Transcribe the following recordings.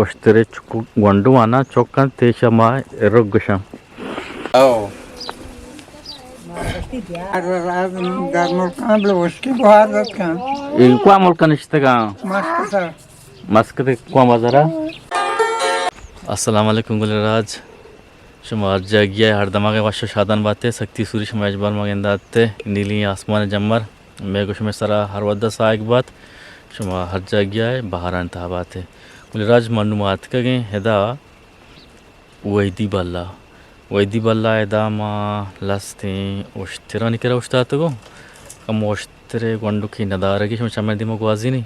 اشترے چک گونڈو آنا چک انت، ایشا ما ارک گشاں۔ او۔ در ملکاں بلے اشکی بہار دات کن۔ اے کوا ملک نشتگاں؟ مسکت۔ مسکت کوا مزرا؟ السلام علیکم گل راج۔ شما ہر جاگہ ءَ ہر دماغ ءَ وش ءُ شادان بات ئے، سکتی سوری شما اجبار ما گندات ئے، نیلی آسمان جمر مئے گوش مئے سرا ہر وھد ءَ ساہگ بات، شما ہر جاگہ ءَ بہارانی تہا بات ئے۔ گل راج ما نوں آتکگیں ادا ویدی بلا، ویدی بلا ادا ما لستیں اشترانی کرا اوشتاتگوں، کم اشترے گونڈوکے ندارگی شما چمے دیما گوازینی۔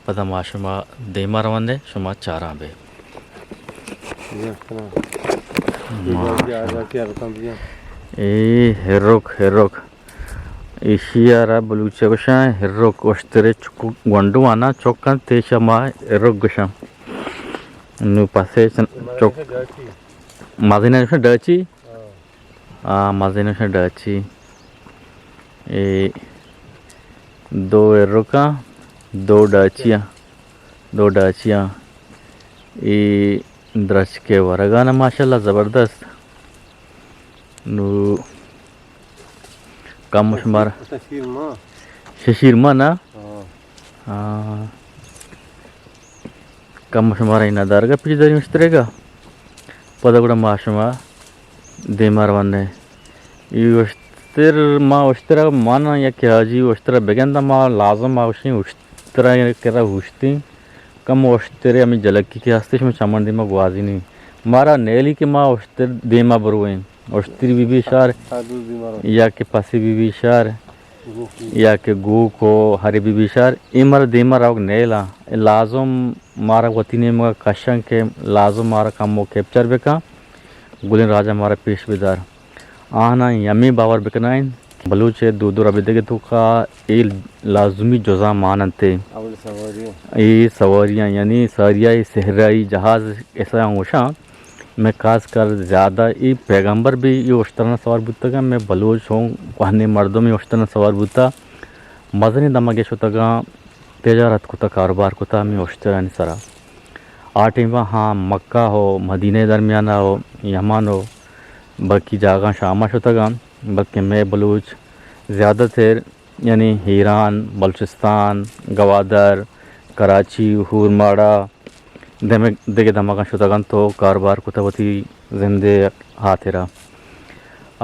پدا ما شما دیما روان دے، شما چاراں بے۔ اے ہرک، ہرک۔ ایشی ءَ را بلوچ ءَ گوشاں ہرک، اشترے چک گونڈو آنا چک انت، ایشا ما ہرک گوشاں۔ نو پسے چن-، چک۔ مزنیں گوشاں ڈاچی۔ آ، مزنیں گوشاں ڈاچی۔ اے دو ایرکاں، دو ڈاچیاں، دو ڈاچیاں۔ اے درچکے ورگانا ماشاءاللہ زبردست۔ نو کم شمار ششیر ما۔ ششیر ما نا؟ ہاں۔ ہاں۔ کم شمارا اے ندارگا پیش داریں اشترے گا۔ پدا گڑا ما شما دیما روان ایں۔ اے اشتر، ما اشترا ماناں یا کہ حاجی اشترا بگنداں، ما لازم ما گوشیں اشترا کرا اوشتیں۔ کم اشترے ہمیں جلکی کہ ہستے شما چمن دیما گوازینی۔ مارا نیلی کہ ما اشتر دیما برویں۔ اشتری بی بی شار یا کہ پسی بی بی شار۔ یا کہ گوک و ہرے بی بی شار، اے مارا دیما روگ نیلاں۔ اے لازم مارا وتی نیمگا کشاں کہ لازم مارا کمو کیپچر بکاں، گلیں راجا مارا پیش بدار۔ آہاں ہمے باور بکنائیں، بلوچ ءِ دود و ربیدگ ءِ توکا اے لازمی جزاں مان انت۔ اے سواریاں، یعنی ساریا اے صحرائی جہاز ایسا گوشاں۔ مئے خاص کر زیادہ اے پیغمبر بھی اے اشتراں سوار بوتگاں، مئے بلوچ ہوں کوہنیں مردم اے اشتراں سوار بوتا، مزنیں دمگے شتگاں، تجارت کتا، کاروبار کتا ہمے اشترانی سرا۔ آ ٹیما ہاں مکہ ہو، مدینہ درمیانا ہو، یمن ہو، باقی جاگاں شاما شتگاں، بلکہ مئے بلوچ زیادہ تر یعنی ایران، بلوچستان، گوادر، کراچی، ہورماڑا، دمگ، دگہ دمگاں شتگ انت و کاروبار کتہ وتی زندے ہاترا۔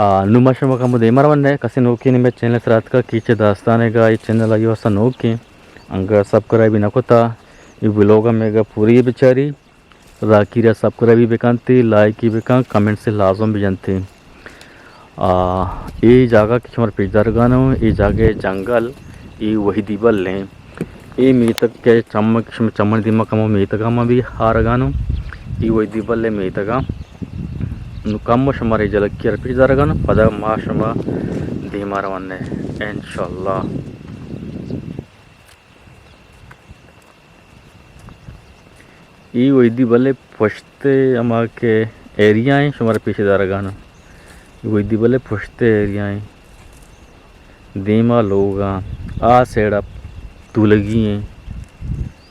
آ، نوں ما شما کمو دیما روان ئے، کسے نوکیں مئے چینل سرا اتکا کیچ داستانے گا، اے چینل آئی واسطہ نوکیں، انگا سبسکرائب نہ کتا، اے ویلوگ ہمے گا پوری بچاری۔ راکی را سبسکرائبی بکنت، لائکی بکن، کمنٹس لازم بجنت۔ آ، اے جاگہ کہ شمار پیش دارگانوں، اے جاگہ جنگل، اے وحیدی بل ہیں۔ اے میتگ کہ چم، شم، چمن دیما کمو میتگا ما بھی ہارگانوں۔ اے وحیدی بل ہے میتگا۔ نو کمو شمار اے جلکی را پیش دارگانوں، پدا ما شما دیما روان انشاءاللہ۔ اے وحیدی بلے پشت ء ہما کہ ایریا ایں شمارا پیش دارگاناں۔ اے وحیدی بلے پشت ء ایریا ایں۔ دیما لوگاں آ سیڈا تولگی ایں۔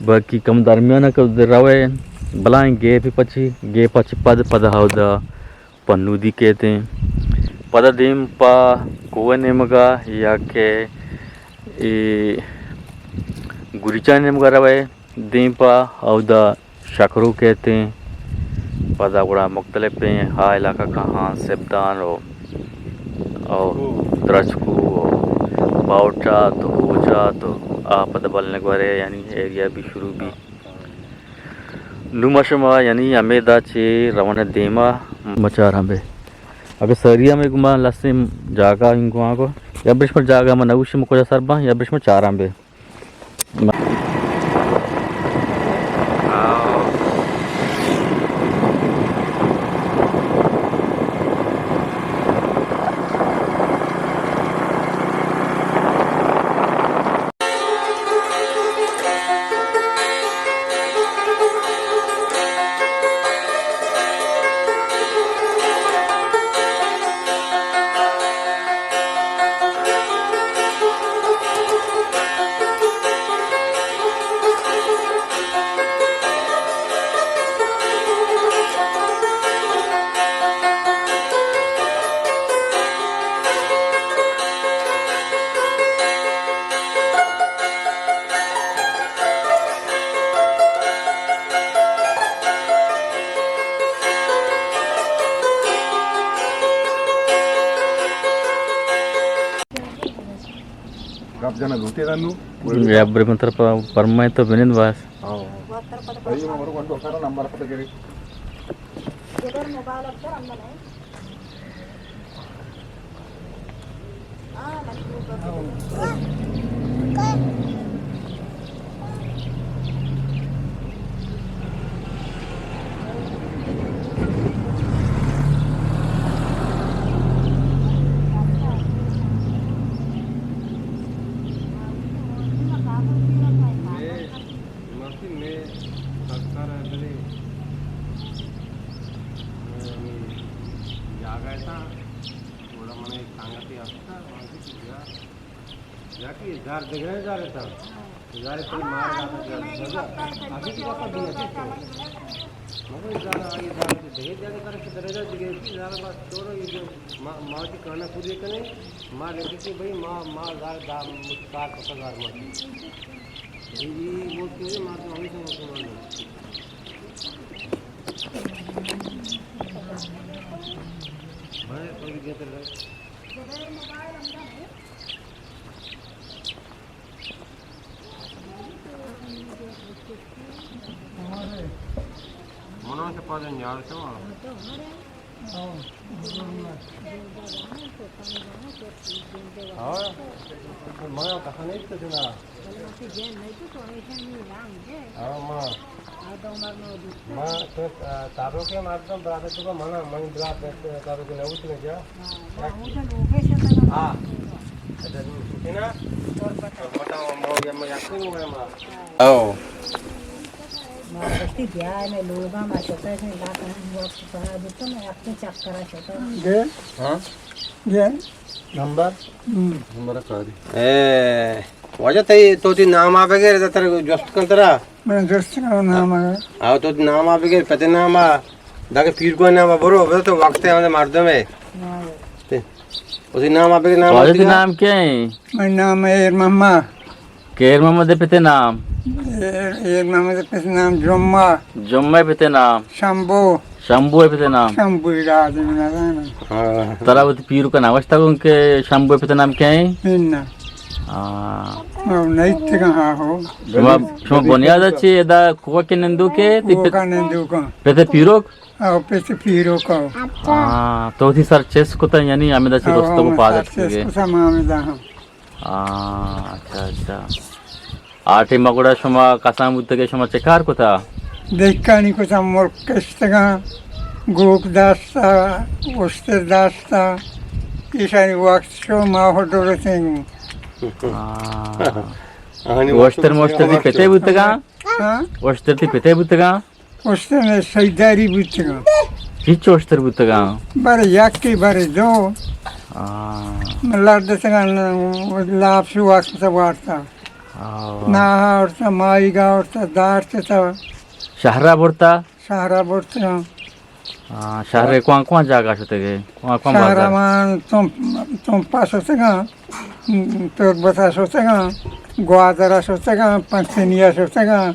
باقی کم درمیان ء کہ روئے بلائیں گیپ پچی، گیپ پچی پد پد اودا پنودی کیت ایں۔ پدا دیم پہ کوہ نیمگا یا کہ اے گریچان نیمگا روئے، دیم پہ اودا شکرو کیت ایں۔ پدا گڑا مختلفیں آ علاقہ کہاں سبدان و، و درچکو و باوٹات و اوچات و آ پدا بلنگ ورے، یعنی ایریا بھی شروع بھی۔ نوں ما شما یعنی ہمیدا چہ روان دیما مچاراں بے۔ اگہ ساری ہمیں گما لسیں جاگہ انگواں کو یا برش پر جاگہ ما نوشی مکوجا سر باں یا برش ما چاراں بے۔ گپ جنگ لوٹے دنو۔ یا برے من طرف پرمائے تو بنند باس۔ ہاں۔ بھائی، ہمارو گنڈو کرا نمبر پتہ کرے۔ ادھر موبائل اب کر اندر ہے۔ ماسی میں سرکار ہے بلے، میں جاگا ہے تا، تھوڑا من ایک سنگتی ہستا، وہاں سے کیا، یا کہ ادھر دیکھ رہے جا رہے تا، ادھر اتنی مار کا تھا، ابھی کی کپا دیا تھا تو، مگر ادھر آگے ادھر سے دیکھ جا رہے تا، ادھر جا دیکھ، ادھر بات چھوڑو، یہ جو ماں، ماں کی کانا پوری کرے، ماں لکھی کہ بھائی ماں، ماں ادھر دا، کار پکا گار ماں کی۔ مناسب پاس انجار تو۔ ہاں۔ منا کہا نہیں تو سنا۔ ہاں، ماں۔ ماں تو، آ، تارو کے مردم برادر تو منا، من برادر تارو کے نہ ہوتی نا کیا؟ ہاں۔ اچھا، تو سنا؟ بتاؤ، ماں، یہ میں یقین ہوا، ماں۔ او۔ ما گشتی بیا، مئے لوگا ما شتگ، لا کہاں وقت پہا بوتو، مئے اپنے چکرا شتگ۔ گے؟ ہاں؟ گے؟ نمبر؟ ہم۔ نمبر کاری۔ اے، واجہ تئی، تو تی نام آ بگر، تر جست کن ترا۔ من جست کن نام آ۔ آو تو تی نام آ بگر، پتے نام آ، دگہ پیرکو نام آ، برو، برو تو وقت ہے، ہمیں مردم ہے۔ ہاں۔ تے، اسی نام آ بگر، نام واجہ آ تی بگر۔ نام کیا ہے؟ مئے نام ایر محمد۔ کیر محمد ءِ پت ءِ نام؟ ایر، ایر محمد ءِ پت ءِ نام جمعہ۔ جمعہ ءِ پت ءِ نام؟ شمبو۔ شمبو ءِ پت ءِ نام؟ شمبو ءِ راج ءَ نہ زاناں۔ ہاں۔ ترا وتی پیرک ءَ نہ گوشتگ کہ شمبو ءِ پت ءِ نام کئے اِنت؟ اناں۔ ہاں۔ او، نہ اتکگ، ہاں ہو۔ شما، شما بنیاد ءَ چہ ادا کوک ءَ نندوک ئے؟ کوک ءَ نندوک آں۔ پت ءِ پیرک؟ او، پت ءِ پیرک آں۔ ہاں، تو وتی سر چست کتگ، یعنی ہمدا چہ او، رستگ ءُ ہمے پاد سر اتکگ ئے۔ چست کتگ، ما ہمدا ہم۔ آ، اچھا، اچھا۔ آ ٹائم ءَ گڑا شما کسان بوتگ ئے، شما چے کار کتا؟ دہکانی کتا، مرگ کشتگاں، گوک داشتا، اشتر داشتا، ایشانی وقت شو ما ہڈو رسیں۔ آ۔ اشتر مشتر تئی پت ءِ بوتگاں؟ ہاں؟ اشتر تئی پت ءِ بوتگاں؟ اشتر شیداری بوتگاں۔ ہچ اشتر بوتگاں؟ بارے یکے، بارے دو۔ آ۔ لڈ اتگاں، لاپ شو واسطہ وارتا۔ آ۔ ناہ آورتا، ماہیگ آورتا، دار چتا۔ شہرا برتا؟ شہرا برتگاں۔ آ، شہر ءِ کوان کوان جاگہ شتگ ئے؟ کوان کوان شہر بازار؟ من تم-، تمپا شتگاں، تربتا شتگاں، گوادرا شتگاں، پنچنیا شتگاں۔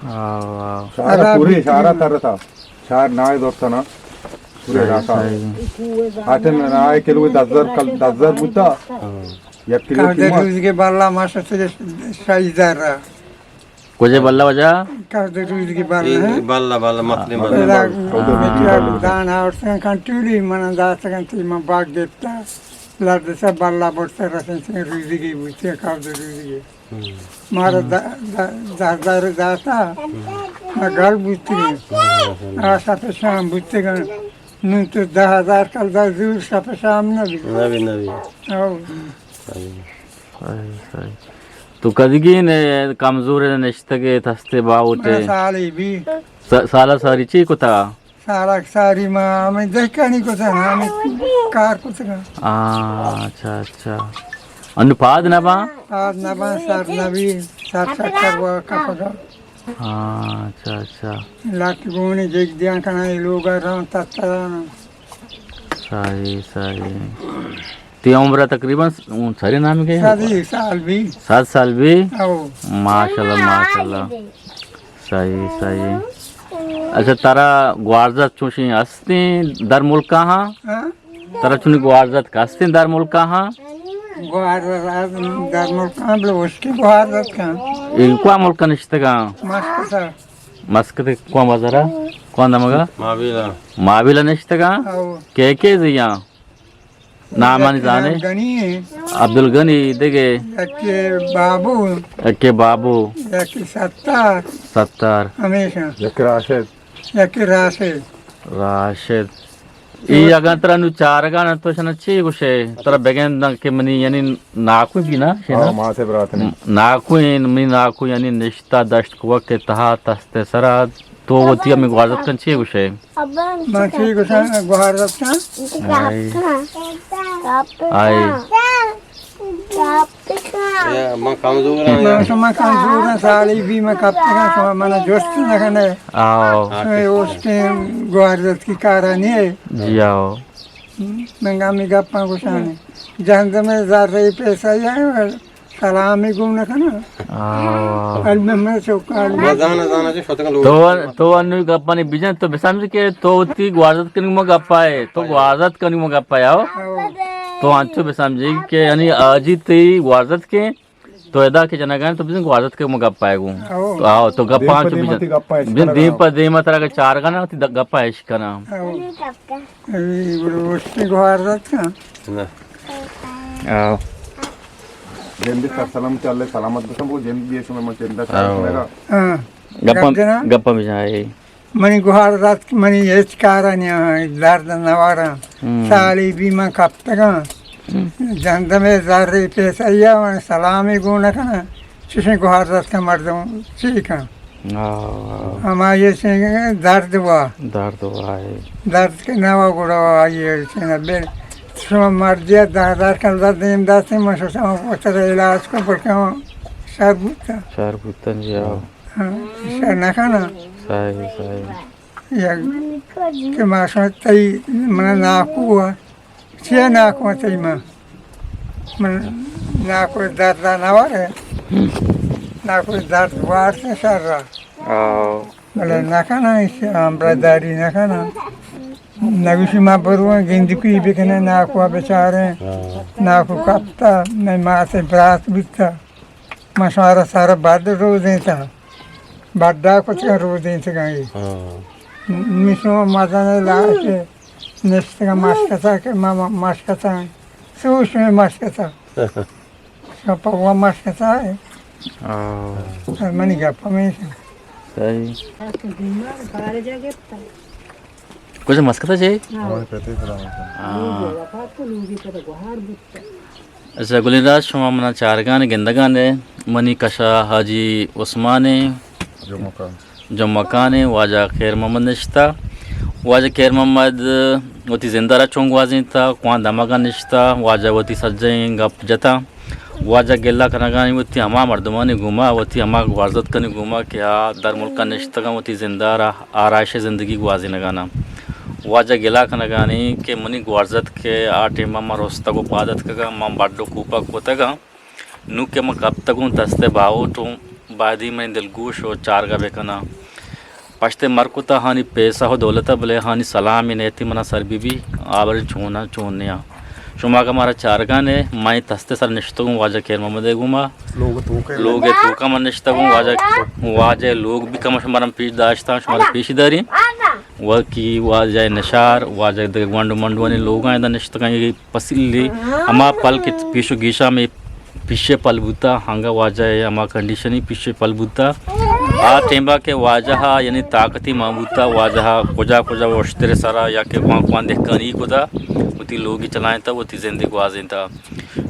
آ، آ۔ شہر پوری شہر ترتا۔ شہر نائے دورتنا۔ پورے علاقہ۔ صحیح۔ آٹن نائے کلو دس ہزار کل، دس ہزار بوتا۔ ہاں۔ یک کلو قیمت۔ روز کے بلا ما شتگ شاہی زر۔ کجے بلا واجہ؟ قبض روزگی بلا، اے، ہاں؟ بلا، بلا، مطلب بلا۔ بلا۔ ہاں۔ دان آورتگاں کنٹولی، من داتگاں تی من باگ گپتا۔ لرد سا بلا برتا رسن سن روزگی بوتی، قبض روزگی۔ ہم۔ مارا ہم۔ دا، دا، دہ ہزار داتا، ہم۔ ما گل بوتی۔ ہم۔ آ شپ شام بوتگاں۔ نون تو دہ ہزار کل دا زور شپ شام نبی۔ نبی، نبی۔ او۔ صحیح۔ صحیح، صحیح۔ تو کدگین ئے کمزور ئے، نشتگ ئے، تست ئے، باہوٹ ئے؟ من سالے بی۔ س-، سالا ساری چی کتا؟ سالا ساری ما ہمیں دہکانی کتا، ہمیں کار کتا۔ آ، اچھا، اچھا۔ انو پاد نہ باں؟ پاد نہ باں، سر نہ بی، سر چکر وا کپگا۔ آ، اچھا، اچھا۔ لٹ گونی جگ دیاں کنا، اے لوگا رون تتران۔ صحیح، صحیح۔ تی عمر تقریباً س-، اون ساری نام کے؟ صد سال بی۔ صد سال بی؟ او۔ ماشاءاللہ، ماشاءاللہ۔ صحیح، صحیح۔ اچھا، ترا گوارزت چوشیں ہستیں در ملکا ہاں؟ ہاں؟ ترا چونی گوارزت ہستیں در ملکا ہاں؟ گوار در ملکاں بلے اشکیں گوار در کن۔ اے کوا ملک نشتگاں؟ مسکتا۔ مسکت کوا بازارا؟ کوا دمگا؟ مابیلا۔ مابیلا نشتگاں؟ او۔ کے کے زیاں؟ نامانی زانے؟ عبدالغنی۔ عبدالغنی دگے؟ یکے بابو۔ یکے بابو۔ یکے ستار۔ ستار۔ ہمیشہ۔ یکے راشد۔ یکے راشد۔ راشد۔ اے اگاں ترا نوں چارگا نہ تو شنا چی گوشے؟ ترا بگنداں کہ منی یعنی ناکو بی نا؟ ہاں، ماتے برات نے۔ ناکو، منی ناکو یعنی نشتا دشت کوک کے تہا تستے سرا، تو وتی ہمیں گوارزت کن چی گوشے؟ من چی گوشاں؟ گوارزت کن؟ آئی۔ آئی۔ من کمزور آں۔ من شما کمزور آں، سالی بی من کپتگاں، شما من جست نہ کنے۔ آؤ۔ شما اوشتیں گوارزت کی کارانی ہے۔ جی آؤ۔ من گامی گپاں گوشانے۔ جہندم زر پیسہ یا سلامی گون نہ کنا۔ آؤ۔ البم میں چوکا۔ تو، تو انو گپانی بجن تو بسمجھ کہ تو وتی گوارزت کنی ما گپائے، تو گوارزت کنی ما گپائے، آؤ۔ آؤ۔ تو انچو بسمجھی کہ یعنی آجی تی گوارزت کے تو ادا کہ جنگان تو بزن گوارزت کے ما گپائے گوں۔ آؤ۔ تو آؤ، تو گپاں چو بزن۔ بزن دیم پہ دیم ترا کہ چارگا نا، تی گپا اش کنا۔ آؤ۔ اے گڑا اوشتی گوارزت کن۔ نہ۔ آؤ۔ جند سر سلامت، اللہ سلامت بکن، وہ جند یہ شما من چندہ چار آؤ۔ شما را۔ ہاں۔ گپا، گپ جنا۔ گپا بجائے۔ منی گوارزت کہ منی ہچ کارا نیاں، درد نہ وراں۔ ہم۔ سالی بی من کپتگاں۔ ہم۔ جندمے زرے پیسہ یا من سلامی گون نہ کناں۔ چشیں گوارزت کہ مردم چی کن؟ آ۔ ہما یہ چین درد وا۔ درد وا ہے۔ درد کہ نہ وا گڑا وا یہ چین بل۔ شما مردیا دہ ہزار کن دیم داتے من شما وتر علاج کو بلکہ شر بوتا۔ شر بوتن جی آؤ۔ ہاں، شر نہ کناں۔ صحیح، صحیح۔ یک کہ ما شما تئی من ناکو ء۔ چیا ناکو تئی من؟ من ناکو درد نہ وارے۔ ناکو درد وارت شر۔ آؤ۔ بلے نہ کناں، ایش ہمراہ داری نہ کناں۔ نگوشی ما برواں گندکی بکنیں، ناکو بچاریں۔ ہاں۔ ناکو کپتا، میں ماتے برات بیتا۔ من شمارا سارا بڈ رودینتہ۔ بڈا کتگاں رودینتگاں اے۔ ہاں۔ نی شما مزن لاش نشتگاں مشکتا کہ ما، ما مشکتا۔ سو شما مشکتا۔ شما پہ وا مشکتا ہے۔ ہاں۔ منی گپ ہمیش۔ صحیح۔ کجا مسکتا چے؟ ہاں۔ ہاں۔ اچھا، گلیں راج، شما منا چارگان گندگان ئے، منی کشا حاجی عثمان ئے، جمعہ خان۔ جمعہ خان ئے، واجہ خیر محمد نشتہ۔ واجہ خیر محمد وتی زندہ را چون گوازینتا، کوان دمگا نشتہ، واجہ وتی سجہیں گپ جتا۔ واجہ گلہ کنگانی وتی ہما مردمانی گوما، وتی ہما گوارزت کنی گوما کہ آ در ملکا نشتگاں، وتی زندہ را آرائش زندگی گوازینگانا۔ واجہ گلہ کنگانی کہ منی گوارزت کہ آ ٹیما من رستگ و پاد اتکگاں، من بڈ و کوپگ کتگاں۔ نوں کہ من کپتگوں دست باہوٹ اوں، بایدی منی دلگوش و چارگا بکناں۔ پشت مرکتا ہانی پیسہ و دولتا بلے ہانی سلامی نیتی منا سر بی بی، آبر چونا چون نیا۔ شما اگہ مارا چارگانے، من تستے سر نشتگوں واجہ خیر محمد گوما۔ لوگ توکا۔ لوگ توکا من نشتگوں واجہ، واجہ لوگ بھی کم شمارا پیش داشتاں، شمارا پیش داریں۔ وکی واجہ نشار، واجہ دگہ گونڈو منڈوانی لوگاں ادا نشتگاں، یہ پسیلی ہما پل کہ پیش و گیشا میں پیشے پل بوتا، ہنگا واجہ ء ہما کنڈیشنی پیشے پل بوتا۔ آ ٹیمبا کہ واجہ ء یعنی طاقتی ما بوتا، واجہ ء کجا کجا اشتر سرا یا کہ کوان کوان دہکانی کدا وتی لوگی چلائینتا، وتی زندگی گوازینتا۔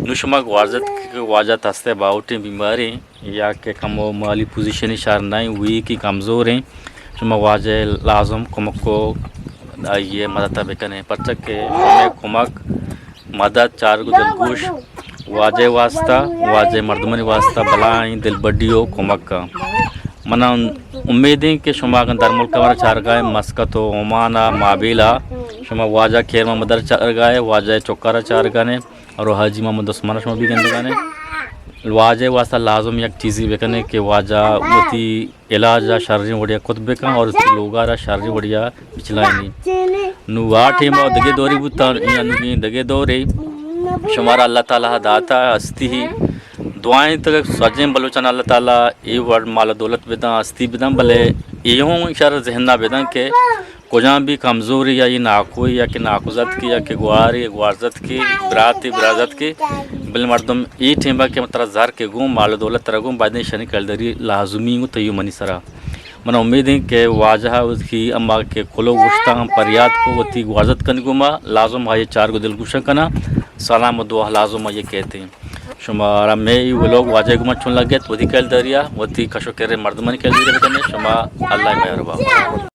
نو شما گوارزت کہ واجہ تستے باوٹیں بیماریں یا کہ کمو مالی پوزیشنی شر نہ ایں، ویک ایں، کمزور ایں، شما واجہ ء لازم کمک کو آئی ء مدد ء بکنے، پرچا کہ شمے کمک مدد چارگ و دلگوش واجہ ء واسطہ، واجہ ء مردمانی واسطہ بلاہیں دلبڈی و کمک ء۔ منا امیدیں کہ شما اگاں در ملک ء مارا چارگا ئے، مسقط و عمان ء مابیل ء شما واجہ خیر محمد ء چارگا ئے، واجہ ء چکارا چارگا نے، اور حاجی محمد عثمان ء شما بھی گندگا نے۔ واجہ ء واسطہ لازم یک چیزی بکنے کہ واجہ وتی علاج ء شریں وڑیا کت بکن اور وتی لوگا را شریں وڑیا بچلائینی۔ نو آ ٹیم ء دگہ دورے بوتا، یا نو دگہ دورے۔ شمارا اللہ تعالیٰ داتا ہستی ہی۔ دعائیں تک سجیں بلوچان اللہ تعالیٰ اے وڑ مال و دولت بدن، ہستی بدن، بلے اے ہوں شر ذہن نہ بدن کہ کجام بھی کمزوری یا یہ ناکوئی یا کہ ناکوزت کی یا کہ گواری گوارزت کی، براتی برازت کی، بلے مردم اے ٹیمبا کہ ترا زر کے گوں، مال و دولت ترا گوں، بایدیں شنی کلدری لازمی گوں تیو منی سرا۔ من امید ایں کہ واجہ وتی اما کہ کلو گوشتاں پریات کو وتی گوازت کنگو ما لازم آئی چار گو دلگوشاں کناں۔ سلام و دعا لازم آئی کہتے ہیں۔ شما را میں ای ولوگ واجہ گما چون لگت وتی کل دریا وتی کشو کرے مردمانی کل دریا بکنے۔ شما اللہ مہربان۔